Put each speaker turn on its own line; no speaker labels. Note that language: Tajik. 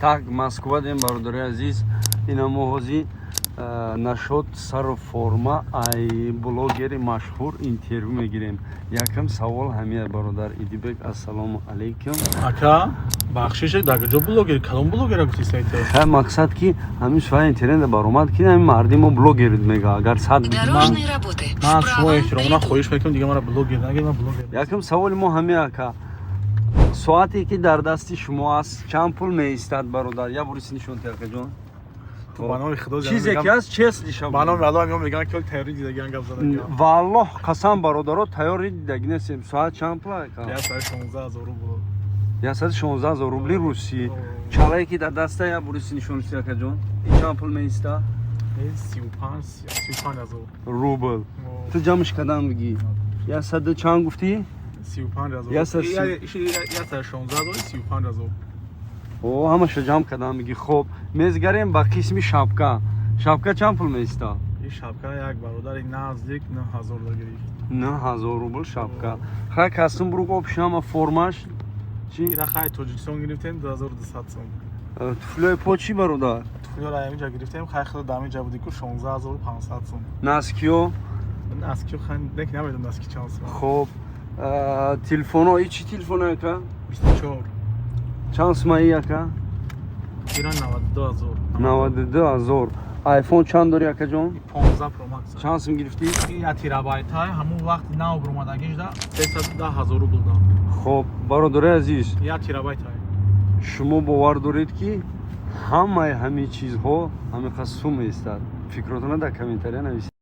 Так, Москва дем, бародари азиз. Ина мо ҳози нашод сару форма ай блогери машҳур интервю мегирем. Якам савол ҳамия, бародар Идибек, ассалому алайкум.
Ака, бахшише, дар куҷо блогер, кадом блогера гуфти сайта?
Ха, мақсад ки ҳамин суҳа интернета баромад ки ҳамин марди мо блогер мега, агар сад
Дорожные работы.
Ман аз
В
шумо
правом
эҳтиромона
ряду.
хоҳиш мекунам, дига мара блогер нагед, ман блогер.
Якам саволи мо ҳамия, ака: соате ки дар дасти шумо аст, чанд пул меистад, бародар? Я бориси нишон те, акаҷон.
Ба номи Худо.
Чизе ки аст, чест диша.
Ба номи Аллоҳ меом, мегӯям ки тайёрӣ дидагиан гап задагиан.
Валлоҳ қасам, бародаро, тайёрӣ дидаги нестем. Соат чанд пул, ака?
116 000 рубл.
116 000 рубли русӣ. Чалае ки дар даста, я бориси нишон ти, акаҷон, и чанд пул меиста?
35 ҳазор.
Рубл. Ту ҷамъш кадан бигӣ, яксаду чанд гуфтӣ?
35 ҳазор.
130.
116 000, 35 ҳазор.
О, ҳамаша ҷамъ кадан бигӣ. Хоб, мезгарем ба қисми шапка. Шапка чанд пул меиста?
Ин шапка як бародари наздик 9000 да гирифт.
9000 рубл шапка. Хай, костюм брюк общама формаш чи?
Ира хай Тоҷикистон гирифтем, 2200 сом.
Туфлиои по чӣ, бародар?
Туфлиёро ҳаминҷа гирифтем, хай худо дар ҳаминҷа буди ку, 16 500 сом.
Носкиё?
Носкиё хай нек намедонам, носки чанд сом.
Хоб, телефоно и чӣ телефон, ака?
24.
Чанд сумаи, ака?
Ира 92 000.
92 000. Айфон чанд дори, акаҷон?
15 Pro Max.
Чанд сум гирифтӣ?
Ин терабайтай, ҳамун вақт нав бромадагиш да 310 000 рубл да.
Хоб, бародари азиз,
1 терабайтай.
Шумо бовар доред, ки ҳамаи ҳамин чизҳо ҳамин қадр сум меистад? Фикротона дар комментария нависед.